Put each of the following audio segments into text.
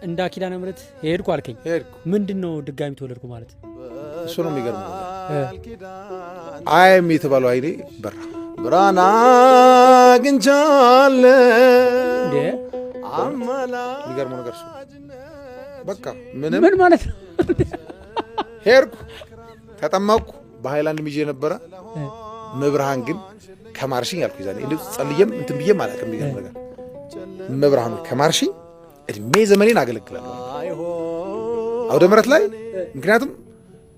እንዳ ኪዳነ ምሕረት ሄድኩ አልከኝ። ሄድኩ። ምንድን ነው ድጋሚ ተወለድኩ ማለት? እሱ ነው የሚገርመው። አያይም የተባለው አይኔ በራ። ብርሃን አግኝቻለሁ። እንዴ? የሚገርመው ነገር እሱ በቃ ምንም ምን ማለት ነው? ሄድኩ፣ ተጠመቅኩ። በሃይላንድ ይዤ ነበረ። መብርሃን ግን ከማርሽኝ አልኩ። ይዛኔ እንደ ጸልዬም እንትን ብዬም አላውቅም። የሚገርም ነገር መብርሃን ከማርሽኝ እድሜ ዘመኔን አገለግላለሁ አውደ ምሕረት ላይ። ምክንያቱም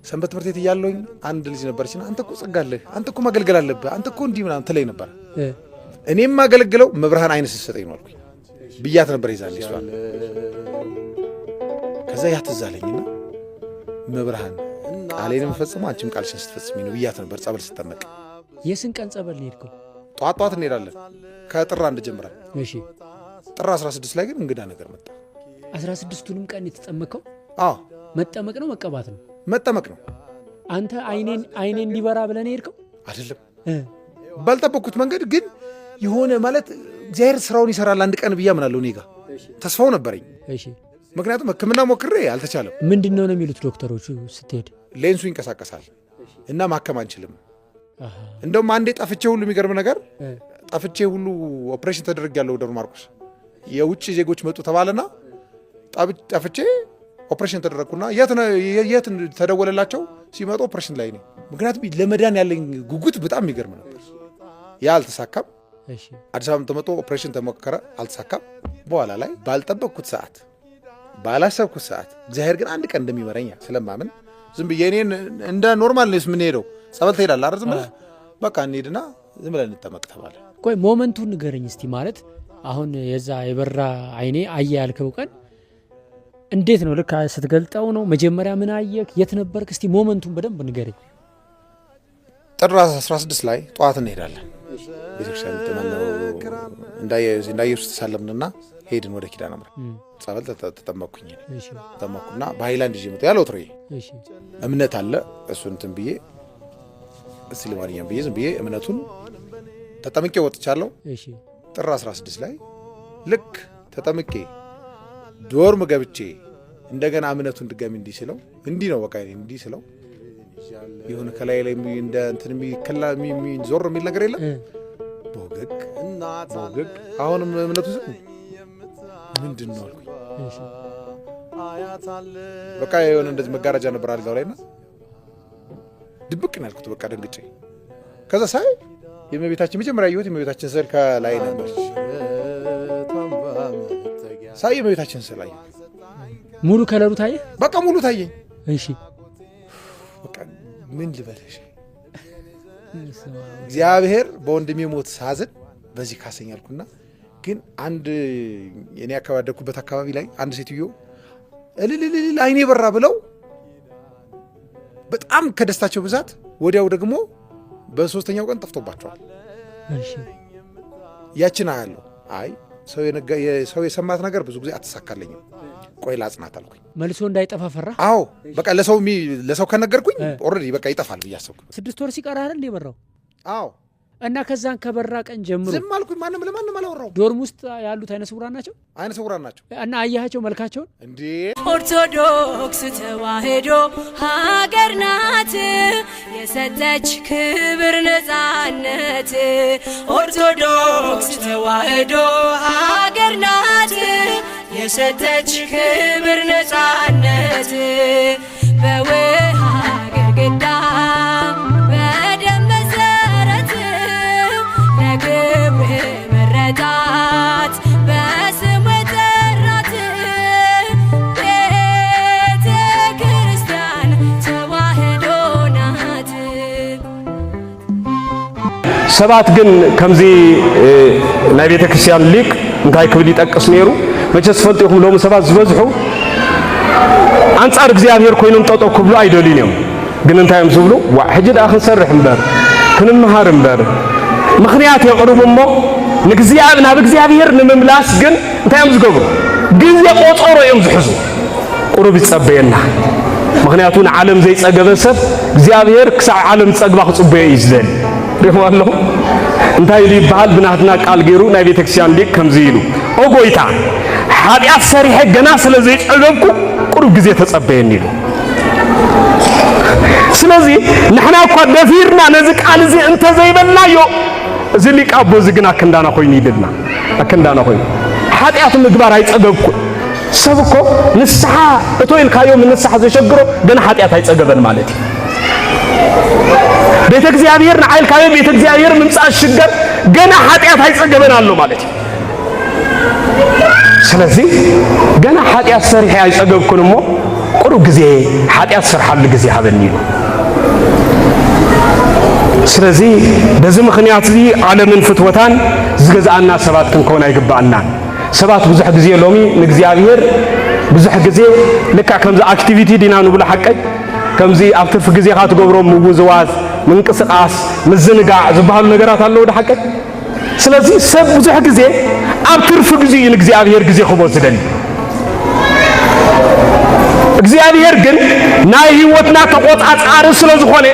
ሰንበት ትምህርት ቤት እያለሁኝ አንድ ልጅ ነበረችና አንተ እኮ ጸጋ አለህ፣ አንተ እኮ ማገልገል አለብህ፣ አንተ እኮ እንዲህ ምናምን ትለኝ ነበር። እኔም የማገለግለው መብርሃን አይን ስትሰጠኝ ነው አልኩኝ ብያት ነበር። ይዛኔ እሷን ከዛ ያ ትዝ አለኝና መብርሃን ቃሌን የምፈጽመው አንቺም ቃልሽን ስትፈጽሚ ነው ብያት ነበር። ጸበል ስጠመቅ የስንት ቀን ጸበል ነው የሄድከው? ጧት ጧት እንሄዳለን ከጥር አንድ ጀምረን። እሺ ጥር አስራ ስድስት ላይ ግን እንግዳ ነገር መጣ። አስራ ስድስቱንም ቀን የተጠመቀው አዎ መጠመቅ ነው መቀባት ነው? መጠመቅ ነው አንተ አይኔን አይኔ እንዲበራ ብለህ ነው የሄድከው? አይደለም እ፣ ባልጠበቅኩት መንገድ ግን የሆነ ማለት እግዚአብሔር ስራውን ይሰራል አንድ ቀን ብዬ አምናለሁ። እኔ ጋ ተስፋው ነበረኝ። እሺ ምክንያቱም ሕክምና ሞክሬ አልተቻለም። ምንድን ነው ነው የሚሉት ዶክተሮቹ ስትሄድ? ሌንሱ ይንቀሳቀሳል እና ማከም አንችልም። አሃ፣ እንደውም አንዴ ጠፍቼ ሁሉ የሚገርም ነገር እ፣ ጠፍቼ ሁሉ ኦፕሬሽን ተደርጌያለሁ ደብረ ማርቆስ። የውጭ ዜጎች መጡ ተባለና ጠብ- ጠፍቼ ኦፕሬሽን ተደረግኩና የት ነ- የት ተደወለላቸው? ሲመጡ ኦፕሬሽን ላይ ነኝ። ምክንያቱም ለመዳን ያለኝ ጉጉት በጣም የሚገርም ነበር። ያ አልተሳካም። እሺ አዲስ አበባ ተመጥቶ ኦፕሬሽን ተሞከረ፣ አልተሳካም። በኋላ ላይ ባልጠበቅኩት ሰዓት ባላሰብኩት ሰዓት እግዚአብሔር ግን አንድ ቀን እንደሚመረኝ ስለማምን ዝም ብዬ እኔን እንደ ኖርማል ነው የምንሄደው። ጸበል ትሄዳለህ አይደል? ዝም ብለህ በቃ እንሂድና ዝም ብለን እንጠመቅ ተባለ። ቆይ ሞመንቱን ንገረኝ እስቲ። ማለት አሁን የዛ የበራ አይኔ አየ ያልከው ቀን እንዴት ነው? ልክ ስትገልጠው ነው መጀመሪያ ምን አየክ? የት ነበርክ? እስቲ ሞመንቱን በደንብ ንገረኝ። ጥር አስራ ስድስት ላይ ጠዋት እንሄዳለን ቤተክርስቲያን ተመነው እንዳየ እንዳየ ውስጥ ተሳለምንና ሄድን ወደ ኪዳነ ምሕረት። እም፣ ጸበል ተጠ- ተጠመቅኩኝ። እሺ ተጠመቅኩና በሃይላንድ ይዤ መጣሁ። ያለ ወትሮዬ እሺ እምነት አለ። እሱ እንትን ብዬ እስቲ ለማንኛውም ብዬ ዝም ብዬ እምነቱን ተጠምቄ ወጥቻለሁ። እሺ ጥር አስራ ስድስት ላይ ልክ ተጠምቄ ዶርም ገብቼ እንደገና እምነቱን ድጋሚ እንዲህ ስለው እንዲህ ነው በቃ እንዲህ ስለው የሆነ ከላይ ላይ የሚ- እንደ እንትን የሚከላ የሚ- የሚ- ዞር የሚል ነገር የለም። እ፣ በወገግ በወገግ አሁንም እምነቱ ዝም ምንድን ነው አልኩኝ። እሺ በቃ የሆነ እንደዚህ መጋረጃ ነበር አልጋው ላይና ድብቅ ነው ያልኩት። በቃ ደንግጬ ከዛ ሳይ የእመቤታችን መጀመሪያ ያየሁት የእመቤታችን ስዕል ከላይ ነበር። ሳይ የእመቤታችን ስዕል አየሁ። ሙሉ ከለሩ ታየ? በቃ ሙሉ ታየኝ። እሺ በቃ ምን ልበልሽ፣ እግዚአብሔር በወንድሜ ሞት ሳዝን በዚህ ካሰኝ አልኩና ግን አንድ እኔ አካባቢ ያደግኩበት አካባቢ ላይ አንድ ሴትዮ እልልልል አይኔ በራ ብለው በጣም ከደስታቸው ብዛት ወዲያው ደግሞ በሶስተኛው ቀን ጠፍቶባቸዋል። እሺ ያችን አያለሁ። አይ ሰው የነገ- የ- ሰው የሰማት ነገር ብዙ ጊዜ አትሳካለኝም። ቆይ ላጽናት አልኩኝ። መልሶ እንዳይጠፋ ፈራ። አዎ በቃ ለሰው የሚ- ለሰው ከነገርኩኝ እ። ኦልሬዲ በቃ ይጠፋል ብዬ አሰብኩ። ስድስት ወር ሲቀር አይደል እንደ የበራው? አዎ እና ከዛን ከበራ ቀን ጀምሮ ዝም አልኩኝ። ማንም ለማንም አላወራው። ዶርም ውስጥ ያሉት አይነ ስውራን ናቸው? አይነ ስውራን ናቸው እና አያቸው መልካቸውን? እንዴ? ኦርቶዶክስ ተዋሕዶ ሀገር ናት የሰጠች ክብር ነፃነት። ኦርቶዶክስ ተዋሕዶ ሀገር ናት የሰጠች ክብር ነፃነት። በውሃ ግድግዳ በደም መሰረት ለክብር መረጣት በስሙ የጠራት ቤተ ክርስቲያን ተዋሕዶ ናት። ሰባት ግን ከምዚ ናይ ቤተ ክርስቲያን ሊቅ እንታይ ክብል ይጠቅስ ነይሩ? መቸስ ትፈልጡ ኢኹም፣ ሎሚ ሰባት ዝበዝሑ ኣንጻር እግዚኣብሔር ኮይኖም ጠጠው ክብሉ ኣይደልዩን እዮም። ግን እንታይ እዮም ዝብሉ? ዋዕ ሕጂ ደኣ ክንሰርሕ እምበር ክንምሃር እምበር ምኽንያት የቕርቡ እሞ ንግዚኣብ ናብ እግዚኣብሔር ንምምላስ ግን እንታይ እዮም ዝገብሩ? ግዜ ቆጸሮ እዮም ዝሕዙ። ቁሩብ ይጸበየና። ምኽንያቱ ንዓለም ዘይጸገበ ሰብ እግዚኣብሔር ክሳዕ ዓለም ጸግባ ክጽበዮ እዩ ዝደሊ። ሪእኹም ኣለኹም? እንታይ ኢሉ ይበሃል? ብናትና ቃል ገይሩ ናይ ቤተክርስትያን ሊቅ ከምዚ ኢሉ፣ ኦ ጎይታ፣ ኃጢኣት ሰሪሐ ገና ስለ ዘይጸገብኩ ቁሩብ ግዜ ተጸበየኒ ኢሉ። ስለዚ ንሕና እኳ ደፊርና ነዚ ቃል እዚ እንተዘይበልናዮ፣ እዚ ሊቃ ኣቦ እዚ ግን ኣክንዳና ኮይኑ ይድልና። ኣክንዳና ኮይኑ። ኃጢኣት ምግባር ኣይጸገብኩን። ሰብ እኮ ንስሓ እቶ ኢልካዮ ንስሓ ዘሸግሮ ገና ኃጢኣት ኣይጸገበን ማለት እዩ። ቤተ እግዚኣብሔር ንዓይ ኢልካዮ ቤተ እግዚኣብሔር ምምጻእ ሽገር ገና ኃጢኣት ኣይጸገበን ኣሎ ማለት እዩ። ስለዚ ገና ኃጢኣት ሰሪሐ ኣይጸገብኩን እሞ ቁሩብ ግዜ ኃጢኣት ሰርሓሉ ግዜ ሃበኒ ኢሉ። ስለዚ በዚ ምኽንያት እዚ ዓለምን ፍትወታን ዝገዝኣና ሰባት ክንከውን ኣይግብኣናን። ሰባት ብዙሕ ግዜ ሎሚ ንእግዚኣብሔር ብዙሕ ግዜ ልክዕ ከምዚ ኣክቲቪቲ ዲና ንብሎ ሓቀይ ከምዚ ኣብ ትርፊ ግዜኻ ትገብሮም ምውዝዋዝ፣ ምንቅስቃስ፣ ምዝንጋዕ ዝበሃሉ ነገራት ኣለዉ ዶ ሓቀይ? ስለዚ ሰብ ብዙሕ ግዜ ኣብ ትርፊ ግዜ እዩ ንእግዚኣብሔር ግዜ ክቦ ዝደሊ። እግዚኣብሔር ግን ናይ ህይወትና ተቆጻጻሪ ስለ ዝኾነ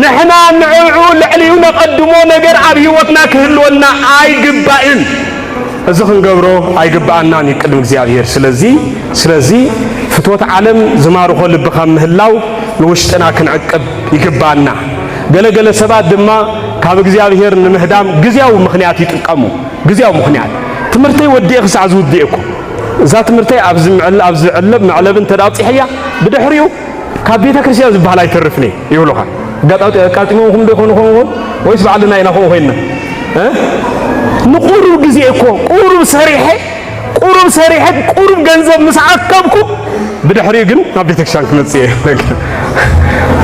ንሕና ንዕዑ ልዕሊኡ ነቐድሞ ነገር ኣብ ህይወትና ክህልወና ኣይግባእን። እዚ ክንገብሮ ኣይግባኣናን እዩ ቅድሚ እግዚኣብሔር። ስለዚ ስለዚ ፍትወት ዓለም ዝማርኾ ልቢ ካብ ምህላው ንውሽጥና ክንዕቅብ ይግባኣና። ገለገለ ሰባት ድማ ካብ እግዚኣብሔር ንምህዳም ግዜያዊ ምኽንያት ይጥቀሙ። ግዜያዊ ምኽንያት ትምህርተይ ወዲኤ ክሳዕ ዝውድእ እኮ እዛ ትምህርተይ ኣብዚ ምዕል ኣብዚ ዕለብ መዕለብ እንተ ኣብፂሐያ ብድሕሪኡ ካብ ቤተ ክርስቲያን ዝበሃል ኣይተርፍን እየ ይብሉኻ። ኣጋጣሚ ኣቃጢሞምኩም ዶ ይኾኑ ኾንኹም ወይስ ባዕልና ኢና ከምኡ ኮይንና? እ? ንቁሩብ ግዜ እኮ ቁሩብ ሰሪሐ ቁሩብ ሰሪሐ ቁሩብ ገንዘብ ምስ ኣከብኩ ብድሕሪኡ ግን ናብ ቤተክርስትያን ክመጽእ እየ።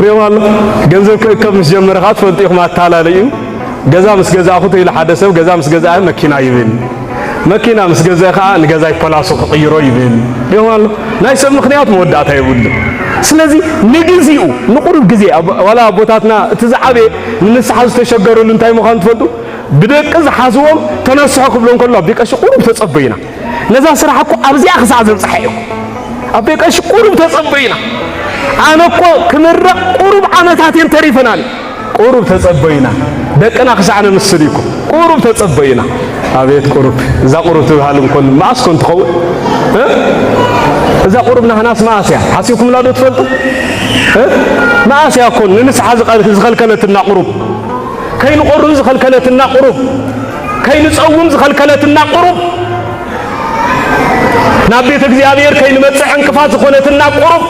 ሪኦም ኣሎ። ገንዘብ ክእከብ ምስ ጀመረ ከዓ ትፈልጡ ኢኹም ኣታላሊ እዩ። ገዛ ምስ ገዛእኹ ተይሉ ሓደ ሰብ ገዛ ምስ ገዛእ መኪና ይብል። መኪና ምስ ገዛእ ከዓ ንገዛይ ፖላሶ ክቕይሮ ይብል። ሪኦም ኣሎ። ናይ ሰብ ምኽንያት መወዳእታ የብሉ። ስለዚ ንግዚኡ ንቁሩብ ግዜ ኣብ- ዋላ ኣቦታትና እቲ ዝዓበየ ንንስሓ ዝተሸገረሉ እንታይ ምዃኑ ትፈልጡ? ብደቂ ዝሓዝዎም ተነስሑ ክብሎ እንከሎ ኣቦይ ቀሺ ቁሩብ ተጸበዩና። ነዛ ስራሕ እኮ ኣብዚኣ ክሳዕ ዘብጽሓ እየ። ኣቦይ ቀሺ ቁሩብ ተጸበዩና። ኣነ እኮ ክምረቕ ቁሩብ ዓመታት እየን ተሪፈናኒ። ቁሩብ ተጸበዩና። ደቅና ክሳዕ ነምስል እኮ ቁሩብ ተጸበዩና። ኣቤት ቁሩብ፣ እዛ ቁሩብ ትበሃል እንኮን መኣስ ኮን ትኸውን? እ? እዛ ቁሩብ ናህናስ መኣስ እያ? ሓሲብኩምላ ዶ ትፈልጡ? እ? መኣስ እያ ኮን ንንስሓ ዝቐል- ዝኸልከለትና ቁሩብ? ከይንቆርብ ዝኸልከለትና ቁሩብ፣ ከይንጸውም ዝኸልከለትና ቁሩብ፣ ናብ ቤተ እግዚኣብሔር ከይንመጽእ ዕንቅፋት ዝኾነትና ቁሩብ፣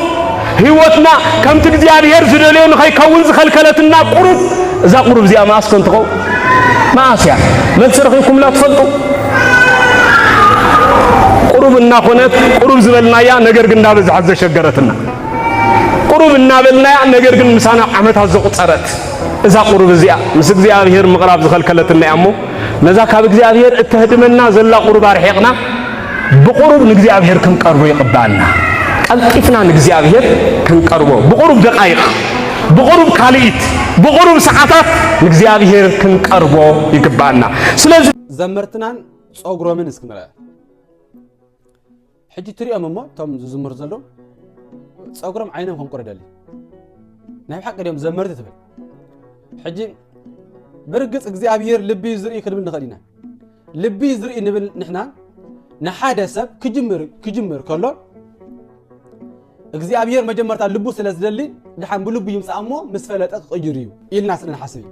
ህይወትና ከምቲ እግዚኣብሔር ዝደልዮ ንኸይከውን ዝኸልከለትና ቁሩብ፣ እዛ ቁሩብ እዚኣ መኣስ ኮን ትኸውን? መኣስ እያ? መልሲ ረኺብኩምላ ትፈልጡ? ቁሩብ እናኾነት፣ ቁሩብ ዝበልናያ፣ ነገር ግን እንዳበዝሐት ዘሸገረትና። ቁሩብ እናበልናያ፣ ነገር ግን ምሳና ዓመታት ዘቑጸረት። እዛ ቁሩብ እዚኣ ምስ እግዚኣብሔር ምቕራብ ዝኸልከለትና እያ እሞ፣ ነዛ ካብ እግዚኣብሔር እተህድመና ዘላ ቁሩብ ኣርሒቕና፣ ብቁሩብ ንእግዚኣብሔር ክንቀርቦ ይቕበኣና። ቀልጢፍና ንእግዚኣብሔር ክንቀርቦ፣ ብቁሩብ ደቃይቕ፣ ብቁሩብ ካልኢት፣ ብቁሩብ ሰዓታት ንእግዚኣብሔር ክንቀርቦ ይግበኣና። ስለዚ ዘመርትናን ጸጉሮምን እስኪ ንርኣ። ሕጂ ትሪኦም እሞ እቶም ዝዝምሩ ዘለዉ ጸጉሮም ዓይኖም ከንቁር ደሊ ናይ ብሓቂ ድዮም ዘመርቲ ትብል። ሕጂ ብርግጽ እግዚኣብሔር ልቢ እዩ ዝርኢ ክንብል ንኽእል ኢና። ልቢ እዩ ዝርኢ ንብል ንሕና ንሓደ ሰብ ክጅምር ክጅምር ከሎ እግዚኣብሔር መጀመርታ ልቡ ስለ ዝደሊ ድሓን ብልቡ ይምጻእ እሞ ምስ ፈለጠ ክቕይር እዩ ኢልና ስለ ንሓስብ እዩ።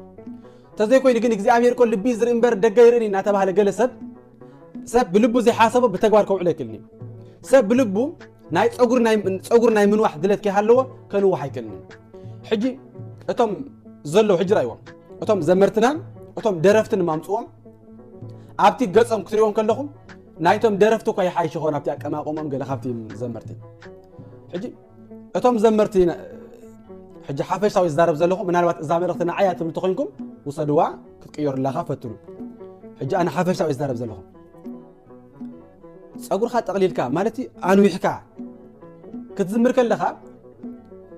ተዘይኮይኑ ግን እግዚኣብሔር እኮ ልቢ ዝርኢ እምበር ደገ ይርእን እናተባህለ ገለ ሰብ ሰብ ብልቡ ዘይሓሰቦ ብተግባር ከውዕሎ ኣይክእልን እዩ። ሰብ ብልቡ ናይ ጸጉር ናይ ጸጉር ናይ ምንዋሕ ድለት ከይሃለዎ ከንውሕ ኣይክእልን እዩ። ሕጂ እቶም ዘለዉ ሕጂ ራእይዎም እቶም ዘመርትናን እቶም ደረፍትን ማምጽዎም ኣብቲ ገጾም ክትሪእዎም ከለኹም ናይቶም ደረፍቲ እኳ ይሓይሽ ይኸውን ኣብቲ ኣቀማቕሞም ገለ ካብቲ ዘመርቲ። ሕጂ እቶም ዘመርቲ ሕጂ ሓፈሻዊ ዝዛረብ ዘለኹ ምናልባት እዛ መልእኽቲ ንዓያ ትብል ተኾይንኩም ውሰድዋ ክትቅየሩላኻ ፈትኑ። ሕጂ ኣነ ሓፈሻዊ ዝዛረብ ዘለኹ ጸጉርኻ ጠቕሊልካ ማለት እዩ ኣንዊሕካ ክትዝምር ከለኻ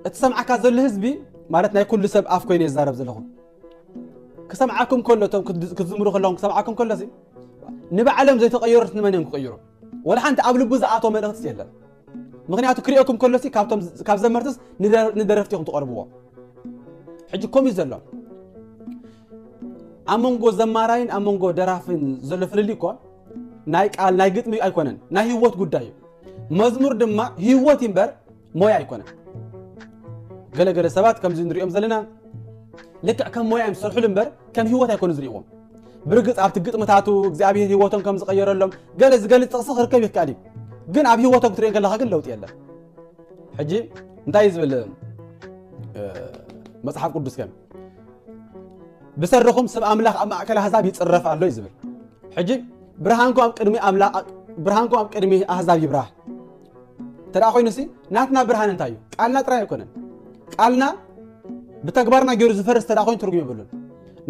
እቲ ሰምዓካ ዘሎ ህዝቢ ማለት ናይ ኩሉ ሰብ ኣፍ ኮይኑ ዝዛረብ ዘለኹ ክሰምዓኩም ከሎ እቶም ክትዝ- ክትዝምሩ ከለኹም ክሰምዓኩም ከሎ ንባዕሎም ዘይተቐየሩት ንመን እዮም ክቐይሩ? ወላ ሓንቲ ኣብ ልቡ ዝኣተወ መልእኽትስ የለን። ምኽንያቱ ክሪኦኩም ከሎሲ ካብቶም ካብ ዘመርትስ ንደ- ንደረፍቲ ኢኹም ትቐርብዎ። ሕጂ ከምኡ እዩ ዘሎ ኣብ መንጎ ዘማራይን ኣብ መንጎ ደራፍን ዘሎ ፍልልይ እኮ ናይ ቃል ናይ ግጥሚ ኣይኮነን፣ ናይ ህይወት ጉዳይ እዩ። መዝሙር ድማ ህይወት እምበር ሞያ ኣይኮነን። ገለገለ ሰባት ከምዚ ንሪኦም ዘለና ልክዕ ከም ሞያ እዮም ዝሰርሕሉ እምበር ከም ህይወት ኣይኮኑ ዝሪእዎም። ብርግፅ ኣብቲ ግጥምታቱ እግዚኣብሔር ህይወቶም ከም ዝቐየረሎም ገለ ዝገልፅ ጥቕሲ ክርከብ ይከኣል እዩ። ግን ኣብ ህይወቶም ክትሪኦ ከለኻ ግን ለውጢ የለን። ሕጂ እንታይ እዩ ዝብል መፅሓፍ ቅዱስ ከም ብሰርኹም ስም ኣምላኽ ኣብ ማእከል ኣህዛብ ይፅረፍ ኣሎ እዩ ዝብል። ሕጂ ብርሃንኩም ኣብ ቅድሚ ኣምላኽ ብርሃንኩም ኣብ ቅድሚ ኣህዛብ ይብራህ። ተደኣ ኮይኑሲ ናትና ብርሃን እንታይ እዩ? ቃልና ጥራይ ኣይኮነን። ቃልና ብተግባርና ገይሩ ዝፈርስ ተደኣ ኮይኑ ትርጉም የብሉን።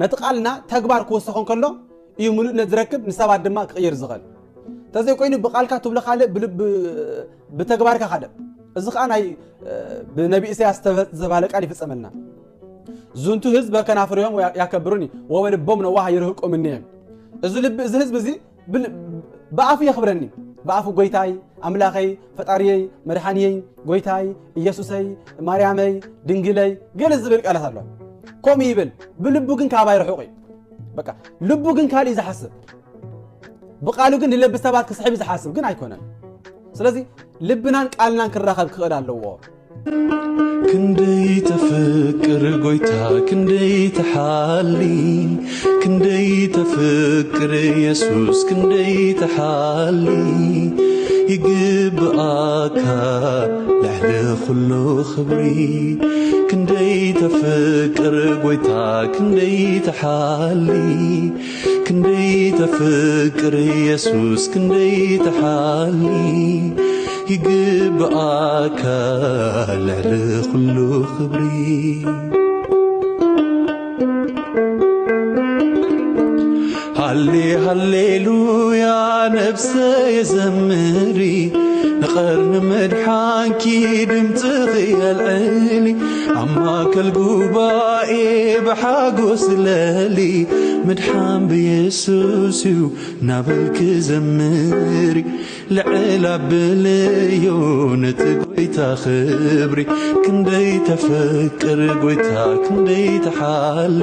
ነቲ ቃልና ተግባር ክወሰኾ እንከሎ እዩ ምሉእነት ዝረክብ፣ ንሰባት ድማ ክቕይር ዝኽእል። እንተዘይኮይኑ ብቃልካ ትብሎ ካልእ ብልብ ብተግባርካ ካልእ። እዚ ከዓ ናይ ብነቢ ኢሳያስ ዝተባለ ቃል ይፍጸመልና። ዝንቱ ህዝብ በከናፍርዮም ያከብሩኒ ወበልቦም ነዋህ ይርህቁ ምንየ። እዚ ልቢ እዚ ህዝብ እዚ ብኣፉ የኽብረኒ፣ ብኣፉ ጎይታይ ኣምላኸይ ፈጣሪየይ መድሓንየይ ጎይታይ ኢየሱሰይ ማርያመይ ድንግለይ ገለ ዝብል ቃላት ኣሎ። ከምኡ ይብል፣ ብልቡ ግን ካባይ ርሑቕ እዩ። በቃ ልቡ ግን ካልእ እዩ ዝሓስብ፣ ብቃሉ ግን ንልቢ ሰባት ክስሕብ እዩ ዝሓስብ ግን ኣይኮነን። ስለዚ ልብናን ቃልናን ክራኸብ ክኽእል ኣለዎ። ክንደይ ተፍቅር ጎይታ ክንደይ ተሓሊ፣ ክንደይ ተፍቅር የሱስ ክንደይ ተሓሊ፣ ይግብኣካ ልዕሊ ኩሉ ክብሪ። ክንደይ ተፍቅር ጎይታ ክንደይ ተሓሊ፣ ክንደይ ተፍቅር የሱስ ክንደይ ተሓሊ፣ ይግብኣካ ልዕሊ ኩሉ ክብሪ። ሃሌ ሃሌሉያ ነብሰ የዘምሪ፣ ንቐርኒ ምድሓንኪ ድምፅኺ የልዕሊ። ኣብ ማእከል ጉባኤ ብሓጎስ ለሊ፣ ምድሓን ብየሱስ እዩ ናበልኪ ዘምሪ። ልዕል ኣብልዮ ነቲ ጎይታ ክብሪ። ክንደይ ተፍቅር ጎይታ ክንደይ ተሓሊ።